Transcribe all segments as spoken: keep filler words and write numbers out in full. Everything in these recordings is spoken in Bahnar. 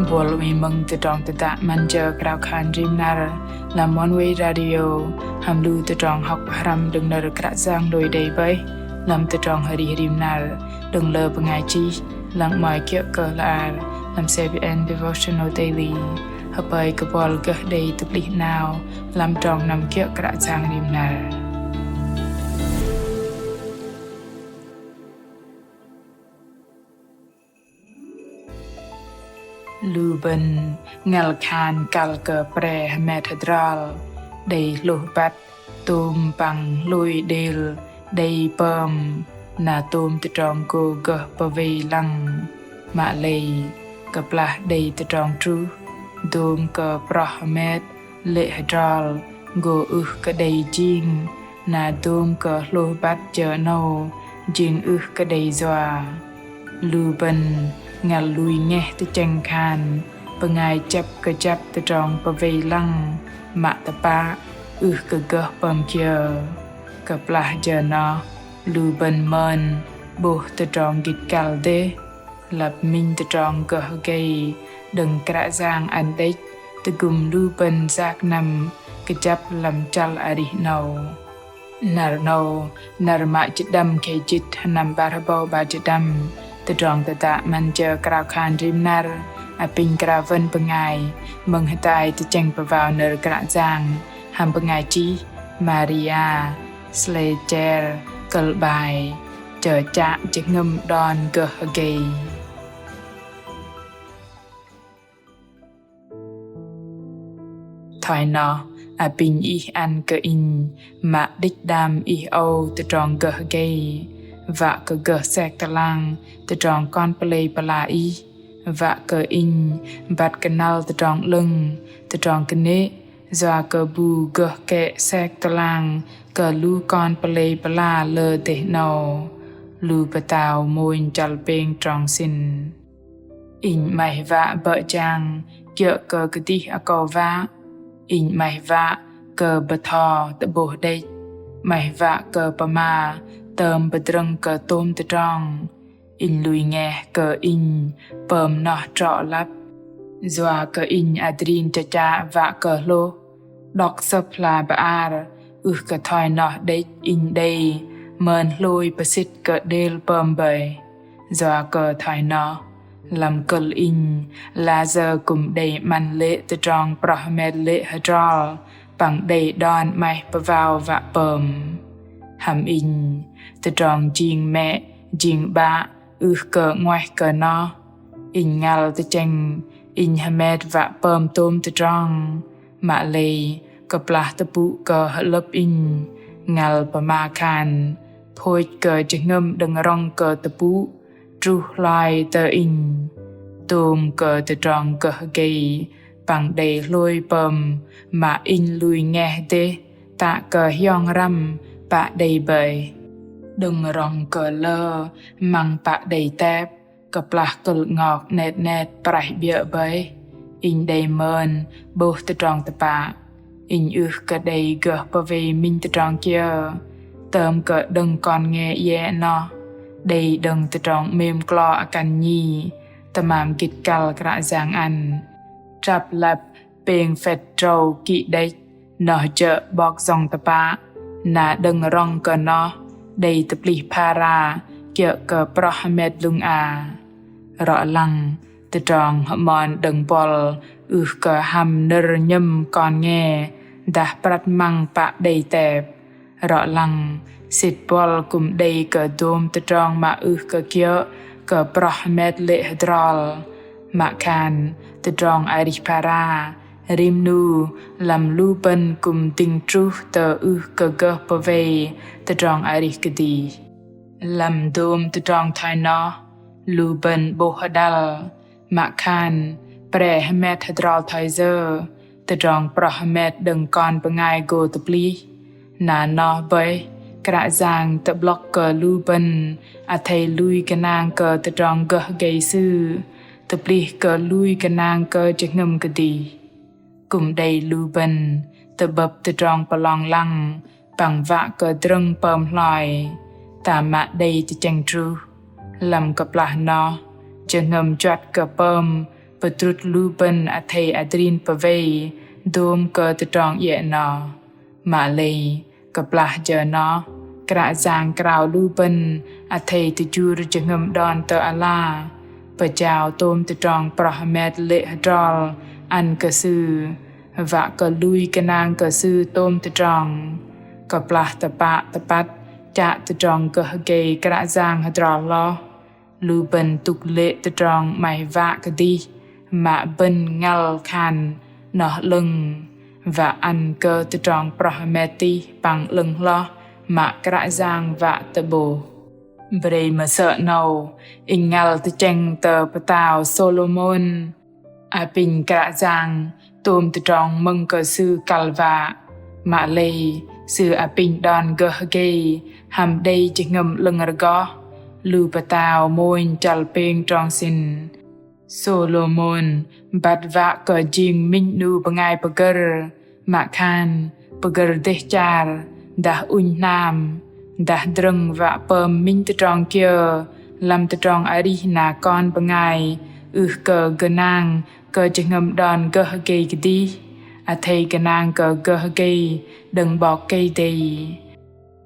Buăl wei mơ̆ng tơdrong tơdă 'măn jơ krao khan rim năr lăm Oneway Radio hăm lu tơdrong hŏk pơhrăm đơ̆ng nơ̆r Kră Yang lui đei bơih lăm tơdrong arih rim năr đơ̆ng lơ bơngai chih lăng 'mơ̆i kiơ̆ kơ hla bơar lăm CBN Devotional Daily. Hơpơi kơ buăl gơh đei tơplih 'nao lăm trong năm kiơ̆ Kră Yang rim năr. Lu bơ̆n ngăl khan kăl kơ pre hơmet hơdrol đei hlôh băt tôm păng hlôi đêl đei pơm na tôm tơdrong gô gơh pơwei lăng. Mă lei kơplah đei tơdrong truh dôm kơ proh hơmet lê̆ hơdrol gô ưh kơ đei jing na dôm kơ hlôh băt jơ 'nâu jing ưh kơ đei yua. Lu bơ̆n ngăl lui ngeh tơchĕng khan bơngai chĕp kơjăp tơdrong pơwei lăng mă tơpă ưh kơ gơh pơm kiơ. Kơplah jơ noh lu bơ̆n mơn 'bôh tơdrong gĭt kăl dêh. Lăp minh tơdrong gơh gei đơ̆ng Kră Yang ăn đĕch tơgŭm lu bơ̆n yak năm kơjăp lăm chăl arih 'nâu. Năr 'nâu, năr mă jĭt đăm khei jĭt sơnăm 'bar hơbâu 'bar jĭt đăm, tơdrong tơdă 'măn jơ krao khan rim năr apinh krao wơ̆n bơngai mơ̆ng hơdai tơchĕng pơwao nơ̆r Kră Yang hăm bơngai chih Maria Schleicher, kơ̆l 'bai Chă chă jơhngơ̆m đon gơh gei. Thoi noh, apinh Ih ăn kơ inh mă đĭch đam Ih âu tơdrong gơh gei, wă kơ gơh sek tơlang tơdrong kon pơlei pơla Ih, wă kơ inh băt kơnăl tơdrong 'lơ̆ng, tơdrong kơnê̆, yua kơ bu gơh kĕ sek tơlang kơ lu kon pơlei pơla lơ dêh 'nâu, lu pơtao mônh chăl pêng trong sĭn. Inh 'maih wă bơ̆ jang kiơ̆ kơ kơdih akâu wă. Inh 'maih wă kơ bơtho tơ'bôh đĕch, 'maih wă kơ pơma tơm pơdrơ̆ng kơ tôm tơdrong. Inh lui ngeh kơ inh pơm noh trŏ lăp, yua kơ inh adrin chă chă wă kơ hlôh. Đŏk sơ̆p hla bơar ưh kơ thoi noh đĕch inh đei mơn hlôi pơsĭt kơ đêl pơm bơih. Yua kơ thoi noh, lăm kơ̆l inh, lasơ kư̆m đei 'măn lê̆ tơdrong proh hơmet lê̆ hơdrol, păng đei đon 'maih pơwao wă pơm. Hăm inh, tơdrong jing mĕ, jing 'bă, ưh kơ 'nguaih kơ noh. Inh ngăl tơchĕng, inh hơmet wă pơm tôm tơdrong. Mă lei, kơplah tơpŭ kơ hơlơ̆p inh, ngăl pơma khan, phôch kơ jơhngơ̆m đơ̆ng rŏng kơ tơpŭ, truh hloi tơ inh. Tôm kơ tơdrong gơh gei, păng đei hlôi pơm, mă inh lui ngeh dêh, tă kơ hiong răm, pă đei bơih. Đơ̆ng rŏng kơ lơ, măng pă đei tep, kơplah kơ̆l 'ngok 'net 'net praih 'biơ̆ bơih, inh đei mơn 'bôh tơdrong tơpă. Inh ưh kơ đei gơh pơwei minh tơdrong kiơ, tơm kơ đơ̆ng kon nge iĕ noh, đei đơ̆ng tơdrong 'mêm klo akăn nhi, tơmam gĭt kăl Kră Yang ăn. Trăp lăp pêng phĕt trâu kĭ đĕch, noh jơ̆ 'bok yŏng tơpă, na đơ̆ng rŏng kơ noh, đei tơplih phara, kiơ̆ kơ proh hơmet lŭng a. Rŏ lăng, tơdrong hơmon đơ̆ng buăl, ưh kơ hăm nơ̆r nhơ̆m kon nge, dah prăt măng pă đei tep. Rŏ lăng, sĭt buăl kư̆m đei kơ dôm tơdrong mă ưh kơ kiơ̆ kơ proh hơmet lê̆ hơdrol. Mă khan, tơdrong arih phara, rim 'nu, lăm lu bơ̆n kư̆m dĭng truh tơ ưh kơ gơh pơwei tơdrong arih kơdih. Lăm dôm tơdrong thoi noh, lu bơ̆n 'bôh hơđăl, mă khan, pre hơmet hơdrol thoi yơ, tơdrong proh hơmet đơ̆ng kon bơngai gô tơplih. Na noh bơih, Kră Yang tơ'blŏk kơ lu bơ̆n, athei lui gơnang kơ tơdrong gơh gei Sư, tơplih kơ lui gơnang kơ jơhngơ̆m kơdih. Kư̆m đei lu bơ̆n, tơ'bơ̆p tơdrong pơlong lăng, păng wă kơ drơ̆ng pơm hloi, tam mă đei tơchĕng truh. Lăm kơplah noh, jơhngơ̆m juăt kơ pơm, pơdrŭt lu bơ̆n athei adrin pơwei dôm kơ tơdrong iĕ noh. Mă lei, kơplah jơ noh, Kră Yang krao lu bơ̆n athei tơjur jơhngơ̆m đon tơ ala, pơjao tôm tơdrong proh hơmet lê̆ hơdrol ăn kơ Sư, wă kơ lui gơnang kơ Sư tôm tơdrong. Kơplah tơpă tơpăt chă tơdrong gơh gei Kră Yang hơdrol hloh, lu bơ̆n tŭk lê̆ tơdrong 'maih wă kơdih mă bơ̆n ngăl khan 'noh 'lơ̆ng, wă ăn kơ tơdrong proh hơmet tih păng 'lơ̆ng hloh mă Kră Yang wă tơ'bôh. Brei mơsơ̆ 'nâu, inh ngăl tơchĕng tơ pơtao Sôlômôn. Apinh Kră Yang tôm tơdrong mơ̆ng kơ sư kăl wă. Mă lei, sư apinh đon gơh gei hăm đei jơhngơ̆m 'lơ̆ng rơgoh. Lu Pơtao mônh chăl pêng trong sĭn. Sôlômôn băt wă kơ jing minh 'nu bơngai pơgơ̆r, mă khan pơgơ̆r dêh char, dah ŭnh hnam, dah drơ̆ng wă pơm minh tơdrong kiơ lăm tơdrong arih na kon bơngai, ưh kơ gơnang kơ jơhngơ̆m đon gơh gei kơdih, athei gơnang kơ gơh gei đơ̆ng 'Bok Kei-Dei.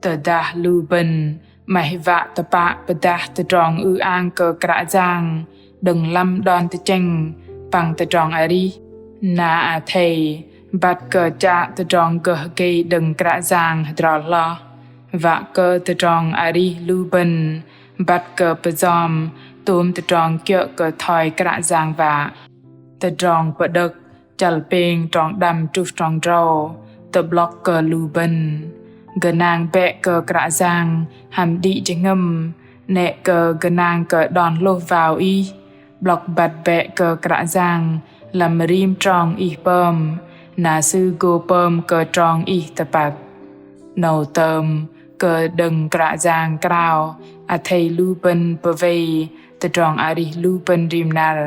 Tơdah lu bơ̆n 'maih wă tơpă pơdah tơdrong ư-ang kơ Kră Yang đơ̆ng lăm đon tơchĕng păng tơdrong arih, na athei băt kơ chă tơdrong gơh gei đơ̆ng Kră Yang hơdrol hloh, wă kơ tơdrong arih lu bơ̆n băt kơ pơjom tôm tơdrong kiơ̆ kơ thoi Kră Yang wă. Tơdrong Pơđơ̆k chăl pêng trong đăm truh trong drâu tơ'blŏk kơ lu bơ̆n. Gơnang bĕ kơ Kră Yang hăm đĭ jơhngơ̆m, 'nĕ kơ gơnang kơ đon hlôh wao ih. 'Blŏk băt bĕ kơ Kră Yang lăm rim trong ih pơm, na Sư gô pơm kơ trong ih tơpăt. 'Nâu tơm kơ đơ̆ng Kră Yang krao athei lu bơ̆n pơwei tơdrong arih lu bơ̆n rim năr,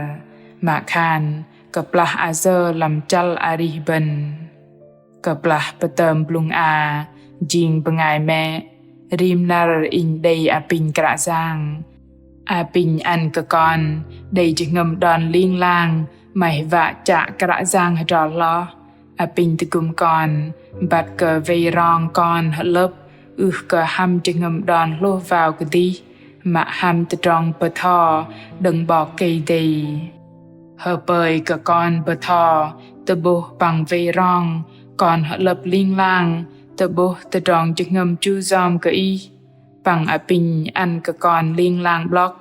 mă khan kơplah ayơ lăm chăl arih bơ̆n. Kơplah pơtơm blŭng a jing bơngai mĕ, rim năr inh đei apinh Kră Yang. Apinh ăn kơ kon đei jơhngơ̆m đon ling lang 'maih wă chă Kră Yang hơdrol hloh. Apinh tơgŭm kon băt kơ wei rong kon hơ'lơ̆p ưh kơ hăm jơhngơ̆m đon hlôh wao kơdih, mă hăm tơdrong bơtho đơ̆ng 'Bok Kei-Dei. Hơpơi kơ kon bơtho tơ'bôh păng wei rong kon hơ'lơ̆p ling lang tơ'bôh tơdrong jơhngơ̆m chu yom kơ ih. Păng apinh ăn kơ kon ling lang 'blŏk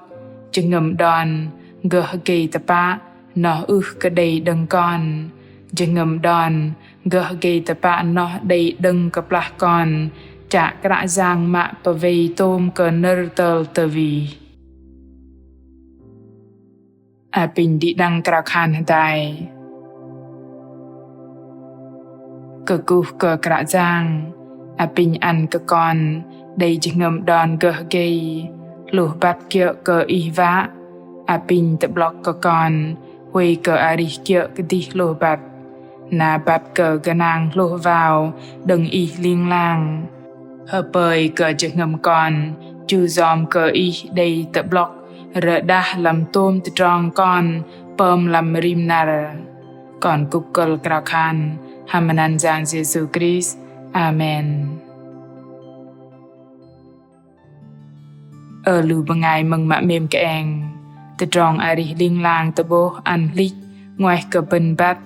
jơhngơ̆m đon gơh gei tơpă noh ưh kơ đei đơ̆ng kon. Jơhngơ̆m đon gơh gei tơpă noh đei đơ̆ng kơplah kon chă Kră Yang mă pơwei tôm kơ nơ̆r tơl tơwih. Apinh đĭ đăng krao khan hơdai. Kơkuh kơ Kră Yang, apinh ăn kơ kon đei jơhngơ̆m đon gơh gei, hlôh băt kiơ̆ kơ Ih wă. Apinh tơ'blŏk kơ kon huay kơ arih kiơ̆ kơdih hlôh băt, na băt kơ gơnang hlôh wao đơ̆ng Ih ling lang. Hơpơi kơ jơhngơ̆m kon chu yom kơ Ih đei tơ'blŏk rơđah lăm tôm tơdrong kon pơm lăm rim năr. Kon kŭk kơ̆l krao khan hăm anăn Yang Yêsu Krist. Amen. Ơ lu bơngai mơ̆ng mă 'mêm kơeng, tơdrong arih ling lang tơ'bôh ăn hlĭch 'ngoaih kơ bơ̆n băt,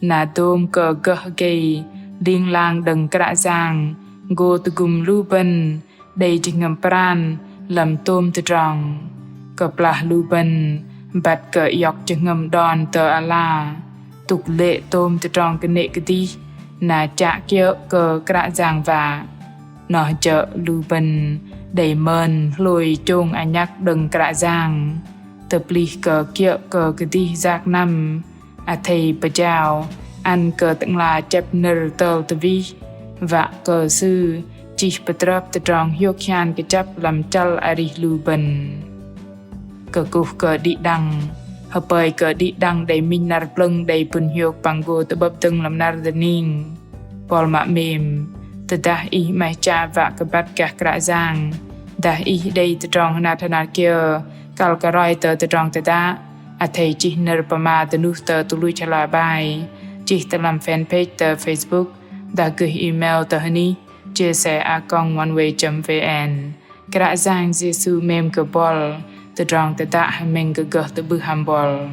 na dôm kơ gơh gei ling lang đơ̆ng Kră Yang gô tơgŭm lu bơ̆n đei jơhngơ̆m pran lăm tôm tơdrong. Kơplah lu bơ̆n băt kơ iŏk jơhngơ̆m đon tơ ala, tŭk lê̆ tôm tơdrong kơnê̆ kơdih na chă kiơ̆ kơ Kră Yang wă. Noh jơ̆ lu bơ̆n đei mơn hlôi chông anhăk đơ̆ng Kră Yang, tơplih kơ kiơ̆ kơ kơdih yak năm, athei pơjao ăn kơ Tơ'ngla chĕp nơ̆r tơl tơwih, wă kơ Sư chih pơtrơp tơdrong hiôk hian kơjăp lăm chăl arih lu bơ̆n. Kơkuh kơ đĭ đăng, hơpơi kơ đĭ đăng đei minh năr plơ̆ng đei pŭn hiôk păng gô tơ'bơ̆p dơ̆ng lăm năr dơning. Buăl mă 'mêm, tơdah ih 'maih chă wă kơ băt gah Kră Yang, dah ih đei tơdrong hơnat hơnat kiơ kăl kơ roi tơ tơdrong tơdă, Athei chih nơ̆r pơma dơnuh tơ tơluch hla bơar, chih tơ lăm fanpage tơ Facebook, dah gơh email tơ hơnih jesse a còng oneway chấm vn. Kră Yang Yêsu 'mêm kơ buăl, tơdrong tơdă hơmĕng kơ gơh tơ'bưh hăm buăl.